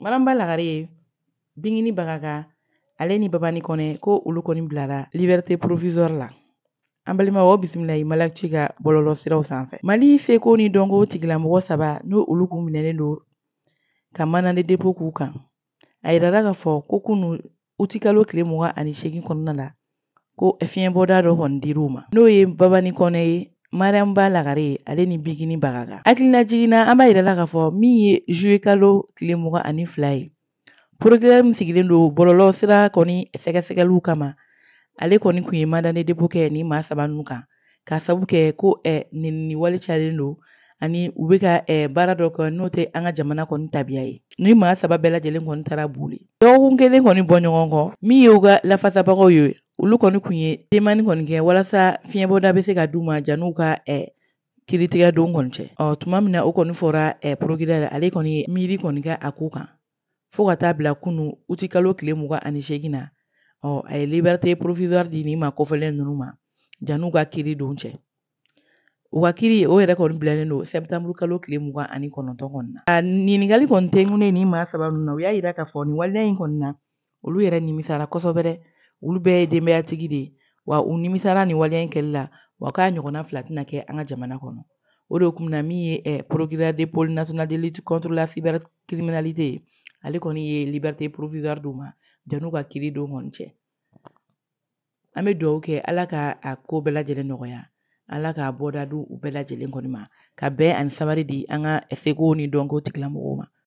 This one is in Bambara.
Mariam Ba Lagare, Bingini Bagaga ale ni Babani Kɔnɛ, ko olu kɔni bilara liberté provisoire la. An balimaw, aw bisimila Malakci ka bɔlɔlɔ siraw sanfɛ. Mali seko ni dɔnko tigilamɔgɔ saba, n'o olu kun minɛlen don ka mandat de dépôt k'u kan, a yirala k'a fɔ ko kunu utikalo tile 28 kɔnɔna la, ko fiɲɛbɔda dɔ kɔni dir'u ma, n'o ye Babani Kɔnɛ ye, Mariam Ba Lagare ale ni Bigini Bagaga. Hakilina jiginna, an b'a yirala k'a fɔ min ye juillet kalo tile 22 ye, procureur min sigilen don bɔlɔlɔ sira kɔni sɛgɛsɛgɛliw kama, ale kɔni kun ye mandat de dépôt kɛ ni maa saba ninnu kan, k'a sabu kɛ ko nin wale cayalen don ani u bɛ ka baara dɔ kɛ n'o tɛ an ka jamana kɔni tabiya ye. Ni maa saba bɛɛ lajɛlen kɔni taara boli dɔgɔkun kelen kɔni bɔ ɲɔgɔn kɔ, min y'u ka lafasabagaw ye, olu kɔni kun ye demande kɔni kɛ walasa fiɲɛbɔda bɛ se ka d'u ma jan'u ka kiiritigɛ don kɔni cɛ. Ɔ tuma min na o kɔni fɔra procureur, ale kɔni ye miiri kɔni kɛ a ko kan fo ka taa bila kunu utikalo tile 28 na. Ɔ a ye liberté provisoire di nin maa kɔfɛlen ninnu ma jan'u ka kiiri don cɛ. U ka kiiri o yɛrɛ kɔni bilalen don septembre kalo tile 29 kɔni na. A ɲininkali kɔni tɛ ne ni maa saba ninnu na, u y'a yira k'a fɔ nin waleya in kɔni na, olu yɛrɛ nimisara kosɛbɛ dɛ. Olu bɛɛ ye denbayatigi de ye, wa u nimisara nin waleya in kɛli la, wa k'a ɲɔgɔnna fila tɛna kɛ an ka jamana kɔnɔ. O de kun na min ye procureur de pôle national de lutte contre la cybercriminalité ye, ale kɔni ye liberté provisoire d'u ma jan'u ka kiiri don kɔni cɛ. An bɛ dugawu kɛ, Ala ka a ko bɛɛ lajɛlen nɔgɔya, Ala k'a bɔda di u bɛɛ lajɛlen kɔni ma, ka bɛn ani sabari di an ka seko ni dɔnko tigilamɔgɔw ma.